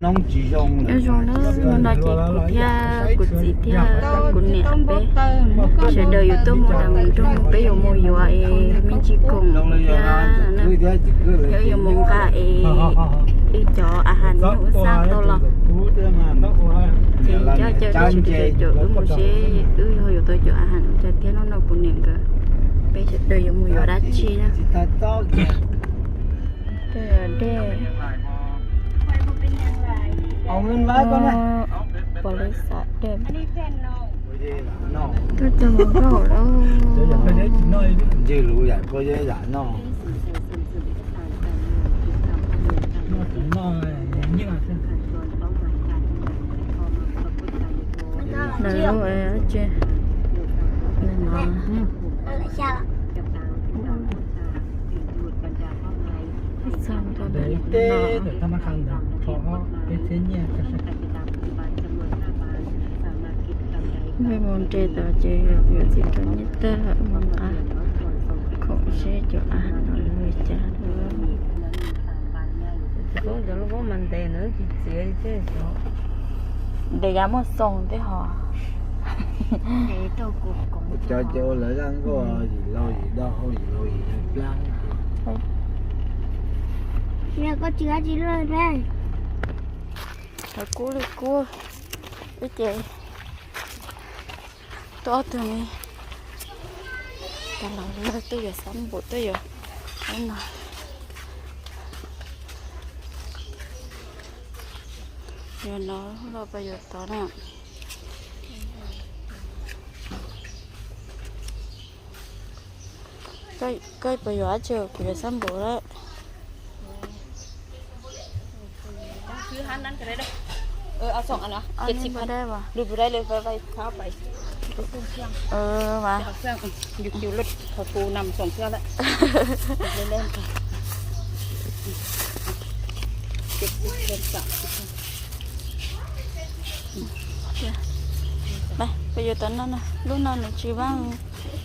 Nyob zoo na, hnub no ces kuv thiab kuv txiv thiab kuv niam peb sawv daws yuav tuaj mus nram nroog, peb yuav mus yuav es me ntsis khoom thiab, thiab yuav mus nqa es ib cov a has nyuj wb xaj tau los. Ces coj caw tsoom phooj ywg caum wb mus seb wb ho yuav tau cov a has ua cas thiab. Hnub no kuv niam nkawd peb sawv daws yuav mus yuav dab tsi na. Dej, pom li xav dej. Tuaj tau mus nkauj lawm. Ntses lus yam koj yeb yam no. Lawv lub tse, txog ntawm no, peb mus nres tod ces yuav txiv rau nyiaj tag mus nqa khoom seb cov a no li cas. Cov lub pob mas ntes nws tsis txiav li thiab. Ntes yav muaj xoom thiab hos. Cov ces ua lawv zaj nkauj yim laus yim do hau yim laus yim plab. Koj tsis, koj tsis luaj ne. Lawv kub li kub, ib ces tuaj ob tug ne, tas los lawv tuaj yuav xab npum tuaj yuav no. Yuav no los pab yuav tod na. Koj puas yuav dab tsi? Kuv yuav xab npum lawm. Peb yuav tau no na, lub no nws tsis vaaj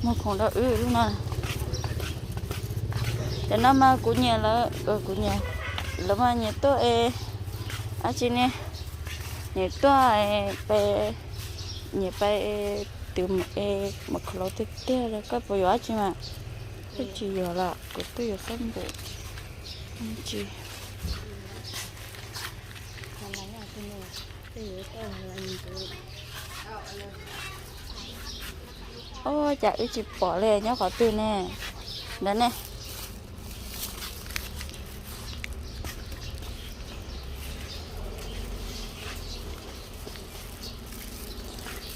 muag khoom rau wb lub no. Cov no mas kuv nyiam lawm, kuv nyiam, lawv mas nyiam tuaj es, dab tsi ne, nyiam tuaj es, nyiam pais twv es mam khoom laus tiag tiag li. Koj puas yuav dab tsi mas? Koj tsis yuav los kuv twb yuav xab npum tsis. Ua cas wb tsis pom li, nyob qhov twg ne? Ntawd ne.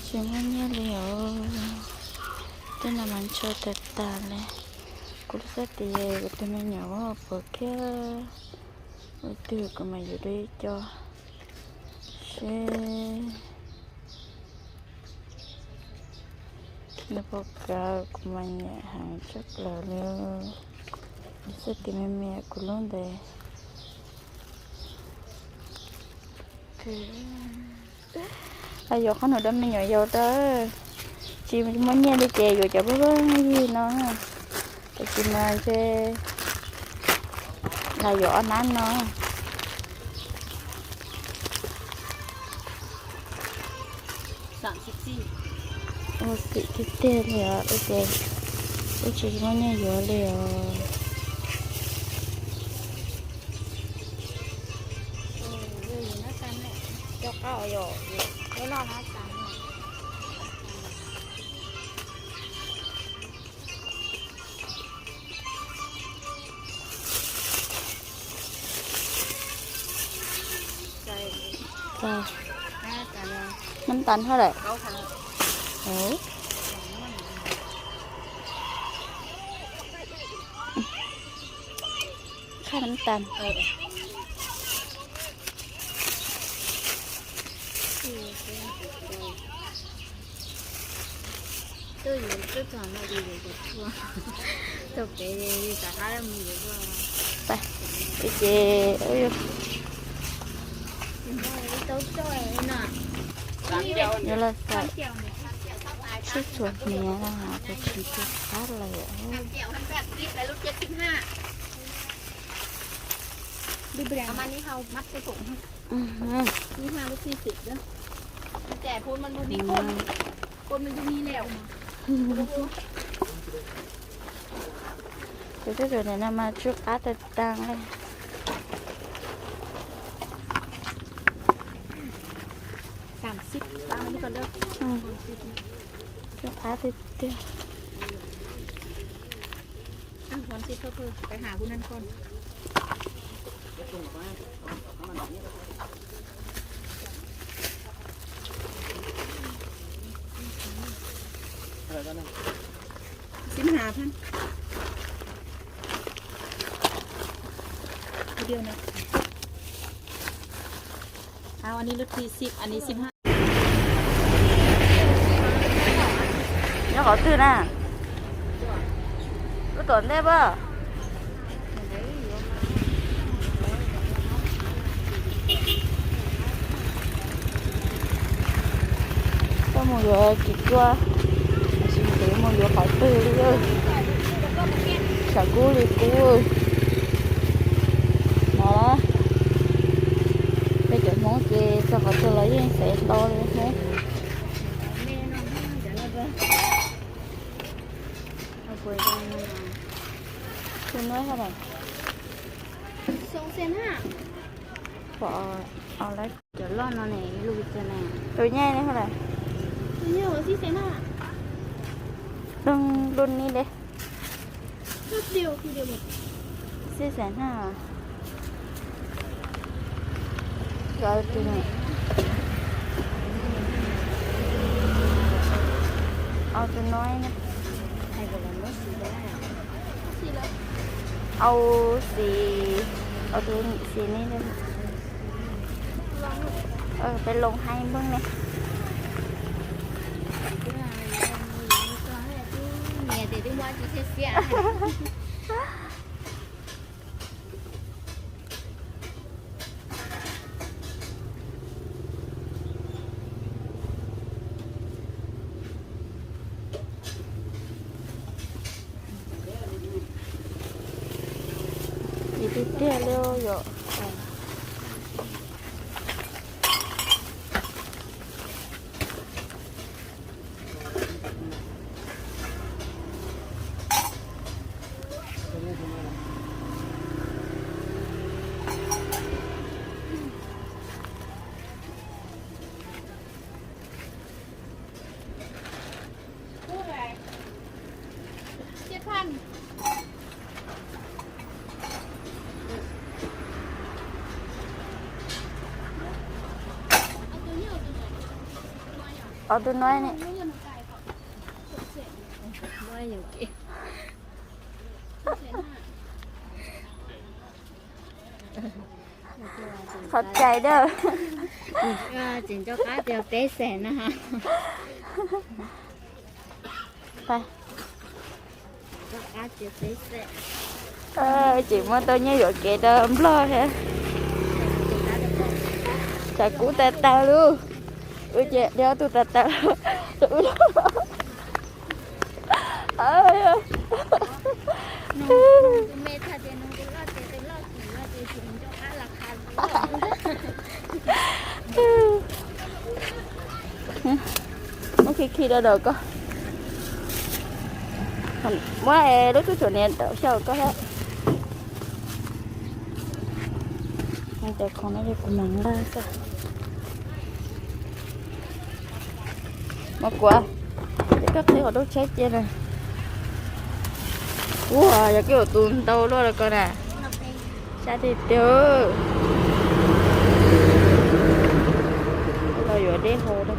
Tsis muaj nyiaj li os. Tej no mas ntshaw tag tag li. Kuv lub xab tis, kuv tus me nyuam ua pom kiag ua twg kuv mam yuav rau ib co seb. Nws puas kawg, kuv mas nyiam heev tshaj plaws li. Lub xab tis me me kuv lub ntawd. Los yuav qhob noom rau me nyuam yaus rau. Tsis muaj nyiaj li ces yuav cov pab pab yig no. Tab sis mas ntshe los yuav ob nab no. Ua xim tiag tiag li os, wb ces wb tsis muaj nyiaj yuav li os. Nab tas hab lawm. Khaj nab tas. Ces yuav los xaim tsheb txhuam hniav no ces tsis nco qab lawm. Ama ni hau mab tej thaum. Ni hau lub xi xim da. Ces phun mas lub ni kod, kod mas yug ni lawm. Tus twb tus nim no mas tsw qab tag tag li. Tsw qab tiag tiag. Xib hab. Video na. Ann, ann ni lub thib xib, ann ni xib hab. Nyob qhov twg na? Lub tom ntej pab. Koj mus yuav kis kua, tab sis kuv mus yuav qhov twg li, tshav kub li kub. No, peb cov Hmoob ces txog qhov twg los yeej xev ntau li Hmoob. Tus nuav hab lawm. Pom, cov loj no ne, lub viv tas ne. Tus nyab ne hab lawm. Tus nyab ua xib xees na. Lub, lub ni de. Xib xees na. Au tus no, au xis, au tus xis ni. Peb loo haib nplooj ne. Yus tiag tiag li yom. Au tus no ne. Qhov cai dawb. Tseem nco qab tias peb xees na. Tseem muab tau nyiaj yuam kev rau nplog thiab. Tshav kub tag tag lawm. Wb ces ob tug tag tag. Muab khi khi rau dawm koj. Muab lub tub tsuam niam rau xyaum koj thiab. Cov khoom no yog kuv mam nqa xwb. Muab kuv, ces koj qhib hauv rooj tsheb cia na. Ua yog koj yuav tus ntau luaj los koj na. Sab tiag tiag. Los yuav dej haus na.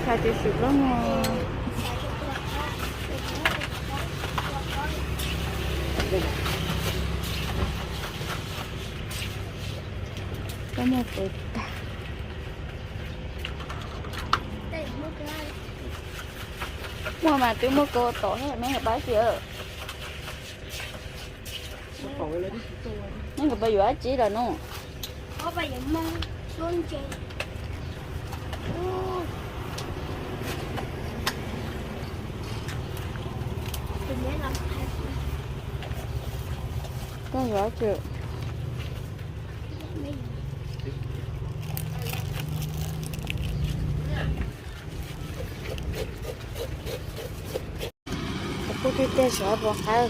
Hais tias xwm plaub no. Plaub no puas tag? Muaj mas twb muaj kau tom thiab, neb pab xim. Neb nkawd pais yuav dab tsi lawm no? Koj yuav dab tsi? Kuv pub tiag tiag, sawv puas qab.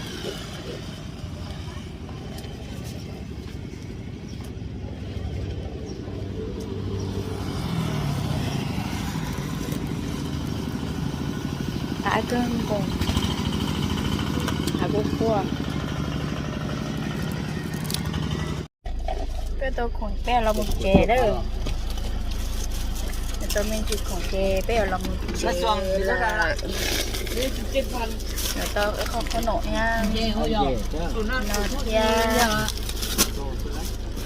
Qab kawg nkaus, qab kuj quaj. Peb tau khoom peb los mus tsev lawm. Tau me ntsis khoom ces peb yuav los mus tsev lawm. Yuav tau ib qho qhob noom thiab no thiab.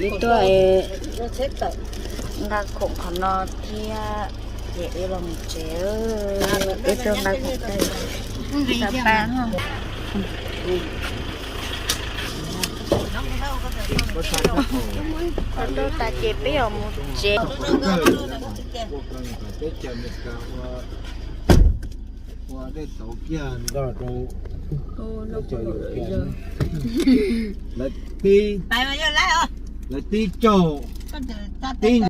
Wb tuaj nqa khoom qhov no thiab ces wb los mus tsev. Wb tuaj nqa khoom tas, tas pa. Tau tas ces peb yuav mus tsev. Ua dej tauv kiag nto rau teb chaws Amelikas. Lawv tib, lawv tib caug, tib